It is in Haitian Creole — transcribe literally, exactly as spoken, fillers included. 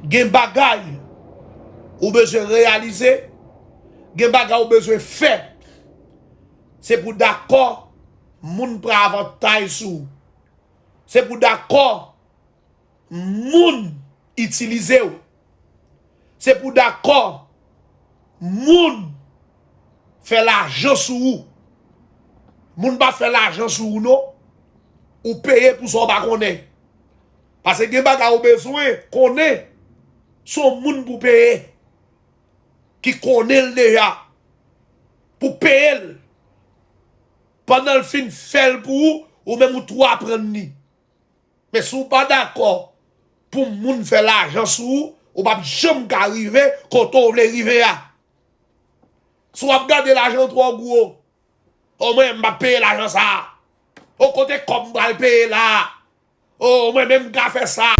Gen bagay ou bezwen reyalize, gen bagay ou bezwen fè. Se pou dakò moun pran avantay sou ou. Se pou dakò moun itilize w. Se pou dakò moun fè lajan sou ou. Moun pa fè lajan sou ou non. Ou peye pou sa w pa konnen. Paske gen bagay ou bezwen konnen. Se yon moun pou peye. Ki konnen l deja. Pou peye l. Pandan l fin fè l pou ou, ou menm ou tou aprann li. Men si w pa dakò pou moun fè lajan sou ou, ou p ap janm ka rive kote w vle rive a. Si w ap gade lajan twò gwo, o mwen m p ap peye lajan sa a. O kote kòb m pral peye la a. O mwen menm m ka fè sa.